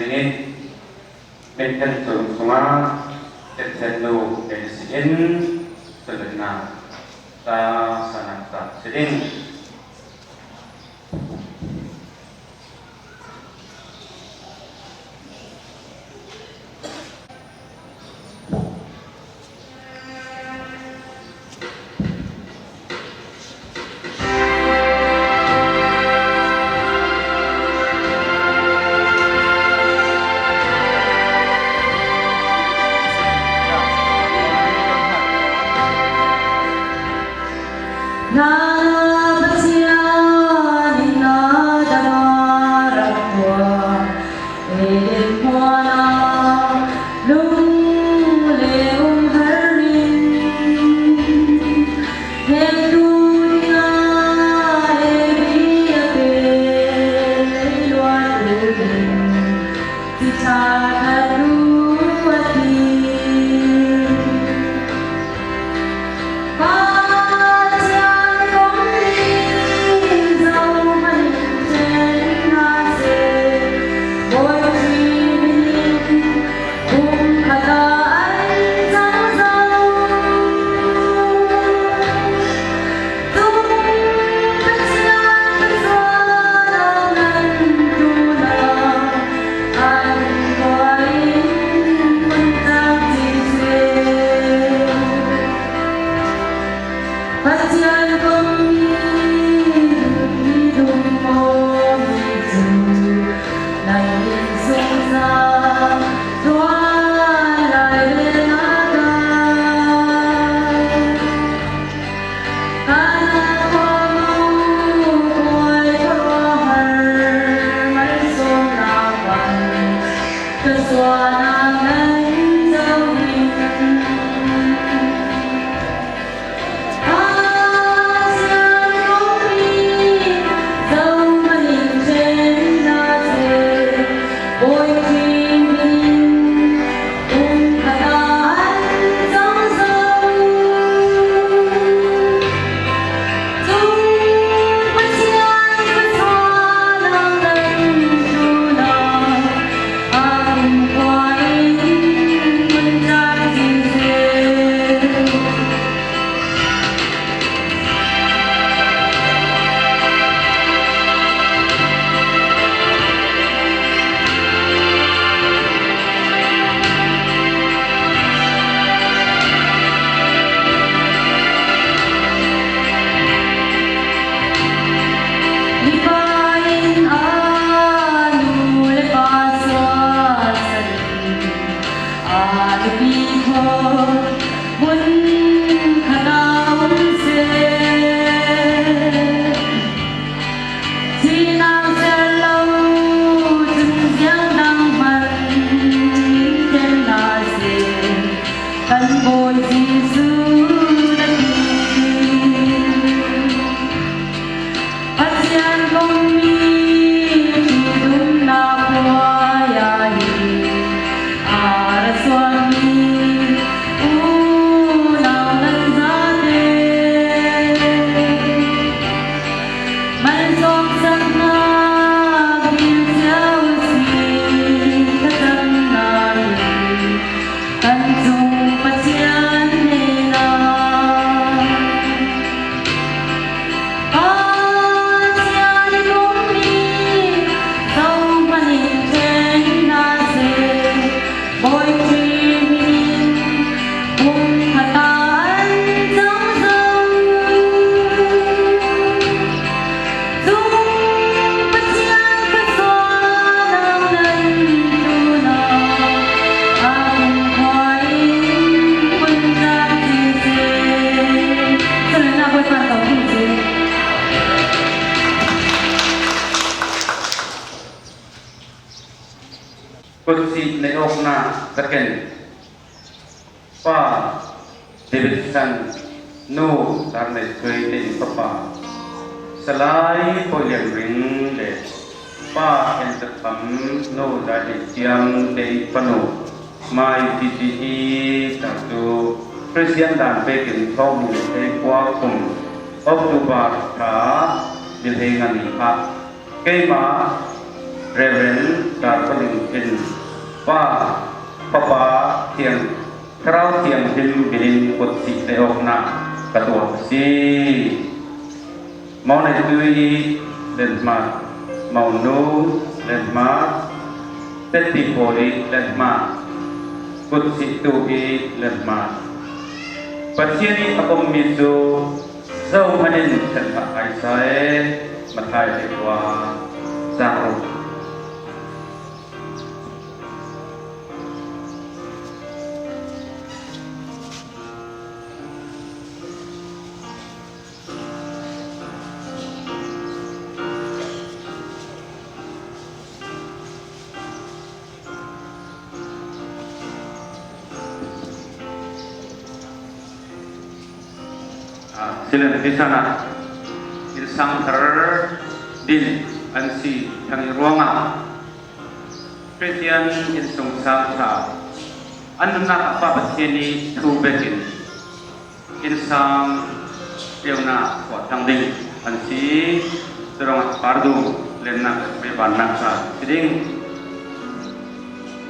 dingin Menten cung chungah Tethen nu si in salennak ta sanak ta si ding. Na Pathian in na dama rak tuah, Eden hmuan ah lung le umhar in hnemtu dingah Evi a pe luat in titha kha lu a ti. Pathian kong nih zohhmanh ṭhen hna seh, Bawi Khrih min in pumkhat ah an cang zau. Tung Pathian thluachuahnak nan tunak an khua in hmun cang chin seh. Pathian kong mi lungmawmi cu nan in zungzal tuan lai le na dai. Kan khuanu kawi khuaruahhar malsawmnak van thluachuahnak nan co ding. Pathian kong nih zohhmanh in ṭhen hna seh, Bawi Khrih min pumkhat ah an cang zau. Cung Pathian thluachuahnak nan tlunah a kumkhua in hmun caan cin seh. Mipa in a nu le pa sual a nupi kho hmun khat ah um seh. Sinang ser lo cun ziang dang hmanh in ṭhen hna seh. Kan Bawi Jesuh na ti. Pathian kongmi ṭhitumnak puai ah hin a ra sualmi unau nan zate. Malsawm saknak dil cio usih thlacamnak in kan cung Pathian hnenah. Pathian kongmi zohhmanh in ṭhen hna seh, Bawi Khrih min in pumkhat ah an cang zau. Cung Pathian thluachuahnak nan tlunah a kumkhua in hmun caan cin seh. Salena Bawipa ko hing seh. Kutsi na awk na ka ken. Pa Davidson nu Darnei Sui te in fapa Salai Pawi Lian Ring le pa En Za Tham nu Dai Hlei Siang te in fanu Mai TTE ta cu Christian dan pek in thawng le thei khua kum October thla ni hlei nga ni ah keimah Reverend Darpaling in. Pa, Fapa Thiang Thlarau Thianghlim min in kutsih le awknak ka tuah a si. Mau nei tu i lenhma, mau nu lenhma, tetti pawl i lenhma, kutsih tu i lenhma. Pathian i a kommi cu zohhmanh in ṭhen hlah ai sai, Matthai 10 caang ruk. Silen tisan ah innsang thar din an si thang ruangah Christian innsung sang ṭha an nunnak ah Pa Pathian i thu bek in innsang ceunak tuah thang ding an si. Curangah pardu lennak le vannak ca si ding.